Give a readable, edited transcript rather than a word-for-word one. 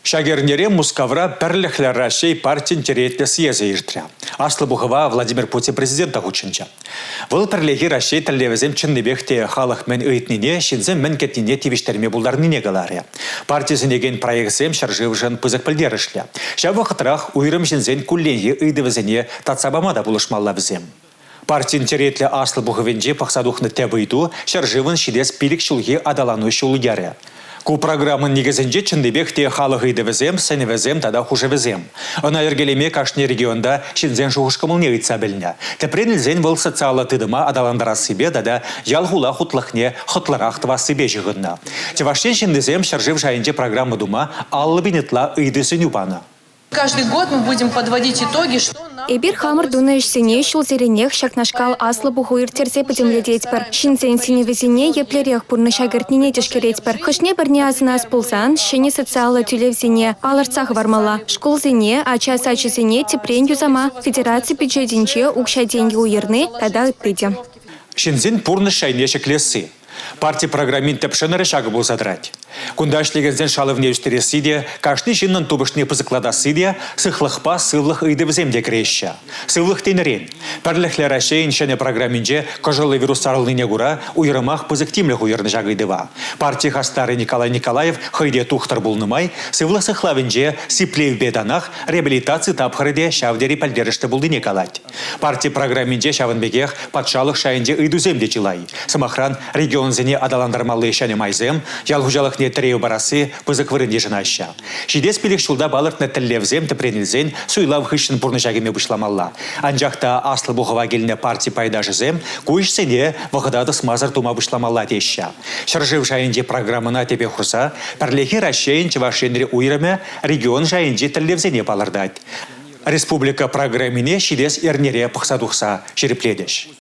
Ҫак эрнере Мускавра Пӗрлӗхлӗ Раҫҫей партин черетлӗ съезчӗ иртрӗ. Аслӑ пухӑва Владимир Путин президент та хутшӑнчӗ. Вӑл пӗрлехи Раҫҫей тӗллевӗсем чӑннипех те халӑх мӗн ыйтнине, ҫынсем мӗн кӗтнине тивӗҫтерме пултарнине каларӗ. Парти сӗнекен проектсем ҫӗршывшӑн пысӑк пӗлтерӗшлӗ. Ҫав вӑхӑтрах уйрӑм ҫынсен кулленхи ыйтӑвӗсене татса пама та пулӑшмалла вӗсем. Партин черетлӗ аслӑ пухӑвӗнче пӑхса тухнӑ тӗп ыйту ҫӗршывӑн ҫитес 5 ҫулхи аталану ҫул-йӗрӗ. Ку программӑн никӗсӗнче чӑннипех те халӑх ыйтӑвӗсем, сӗнӗвӗсем тата хушӑвӗсем. Ӑна йӗркелеме кашни регионта ҫынсен шухӑш-кӑмӑлне ыйтса пӗлнӗ. Тӗпрен илсен вӑл социаллӑ тытӑма аталантарассипе тата ял-хула хутлӑхне хӑтлӑрах тӑвассипе ҫыхӑннӑ. Чӑваш Ен ҫыннисем ҫӗршыв шайӗнче программа тума 50 пин ытла ыйту-сӗнӳ панӑ. Каждый год мы будем подводить итоги, что Эпир хамӑр тунӑ ӗҫсене ҫулсеренех ҫакнашкал аслӑ пуху ирттерсе пӗтӗмлететпӗр. Ҫынсен сӗнӗвӗсене еплерех пурнӑҫа кӗртнине тишкеретпӗр. Хӑшне-пӗрне асӑнас пулсан ҫӗнӗ социаллӑ тӳлевсене палӑртса хӑвармалла. Шкулсене, ача сачӗсене тӗпрен юсама федераци бюджетӗнче укҫа-тенкӗ уйӑрни тата ытти те. Ҫынсен пурнӑҫ шайне ҫӗклесси. Парти программин тӗп шӑнӑрӗ ҫакӑ пулса тӑрать. Кунта ӗҫлекенсен шалӑвне ӳстересси те, кашни ҫыннӑн тупӑшне пысӑклатасси те, сыхлӑхпа сывлӑх ыйтӑвӗсем те кӗреҫҫӗ. Сывлӑх тенӗрен, Пӗрлӗхлӗ Раҫҫейӗн ҫӗнӗ программинче кӑшӑллӑ вирус сарӑлнине кура уйрӑмах пысӑк тимлӗх уйӑрнӑ ҫак ыйтӑва. Парти хастарӗ Николай Николаев хӑй те тухтӑр пулнӑ май сывлӑх сыхлавӗнче сиплевпе танах реабилитаци тапхӑрӗ те ҫав тери пӗлтерӗшлӗ пулнине калать. Парти программинче ҫавӑн пекех патшалӑх шайӗнче ыйтусем те чылай. Сӑмахран, регионсене аталантармалли ҫӗнӗ майсем, ял хуҫалӑхне тӗрев парасси пысӑк вырӑн йышӑнаҫҫӗ. Ҫитес 5 ҫулта палӑртнӑ тӗллевсем тӗпрен илсен суйлав хыҫҫӑн пурнӑҫа кӗме пуҫламалла. Анчах та аслӑ пухӑва килнӗ парти пайташӗсем ку ӗҫсене вӑхӑта тӑсмасӑр тума пуҫламалла теҫҫӗ. Ҫӗршыв шайӗнчи программӑна тӗпе хурса Пӗрлехи Раҫҫейӗн Чӑваш Енри уйрӑмӗ регион шайӗнчи тӗллевсене палӑртать. Республика программине ҫитес эрнере пӑхса тухса ҫирӗплетӗҫ.